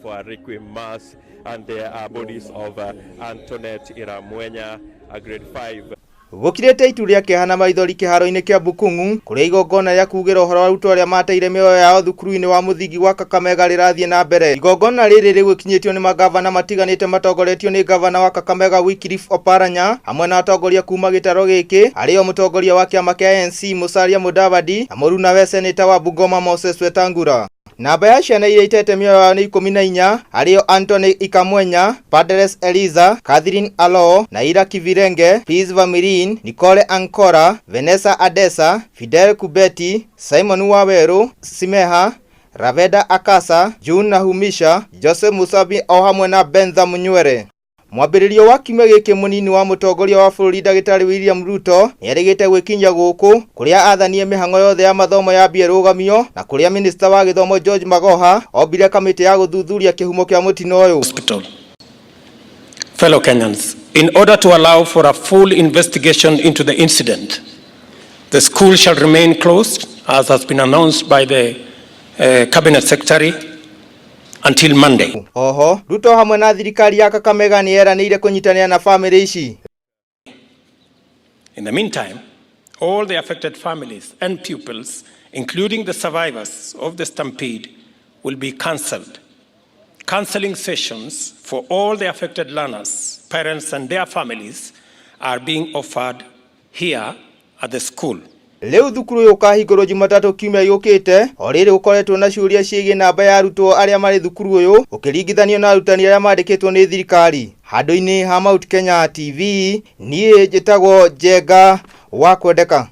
for a requiem mass, and there are bodies of Antoinette Iramwenya, a grade 5. Gũkirĩte itu rĩa kĩeha na maithori kĩharo-inĩ kĩa Bukungu kũrĩa igongona rĩa kugĩra ũhoro wa arutwo arĩa mateire mĩoyo yao thukuru-inĩ wa mũthingi wa Kakamega rĩrathiĩ na mbere. Igongona rĩrĩ rĩgũkinyĩtio nĩ magavana matiganĩte matongoretio nĩ gavana wa Kakamega Wycliffe Oparanya hamwe na atongoria kuma gĩtaro gĩkĩ arĩo mũtongoria wa kĩama kĩa ANC Musalia Mudavadi na mũrunawe seneta wa Bungoma Moses Wetangula. Namba ya ciana iria itete mĩoyo yao nĩ 14 arĩo Anthony Ikamwenya, Padres Eliza, Catherine Alo, Naira Kivirenge, Peace Vamirin, Nicole Ancora, Vanessa Adesa, Fidel Kubeti, Simon Waweru, Simeha, Raveda Akasa, June Nahumisha, Joseph Musabi o hamwe na Bentha Munywere. Mwambĩrĩrio wa kiumia gĩkĩ mũnini wa mũtongoria wa bũrũri ndagĩtarĩ William Ruto nĩerĩgĩte gwĩkinyia gũkũ kũrĩa athanie mĩhang'o yothe ya mathomo yambie ĩrũgamio na kũrĩa minista wa gĩthomo George Magoha ombire kamĩtĩ ya gũthuthuria kĩhumo kĩa mũtino ũyũ. Hospital. Fellow Kenyans, in order to allow for a full investigation into the incident, the school shall remain closed, as has been announced by the Cabinet Secretary, until Monday. Oho, Ruto hamwe na thirikari ya Kakamega nĩ yeranĩire kũnyitanĩra na bamĩrĩ ici. In the meantime, all the affected families and pupils, including the survivors of the stampede, will be counseled. Counseling sessions for all the affected learners, parents, and their families are being offered here at the school. Rĩu thukuru ũyũ ũkahingũrwo Jumatatũ kiumia gĩũkĩte o rĩrĩ gũkoretwo na ciũria ciĩgiĩ namba ya arutwo arĩa marĩ thukuru ũyũ ũkĩringithanio na arutani arĩa mandĩkĩtwo nĩ thirikari. Handũ-inĩ ha Mount Kenya TV, niĩ njĩtagwo Njenga wa Kwendeka.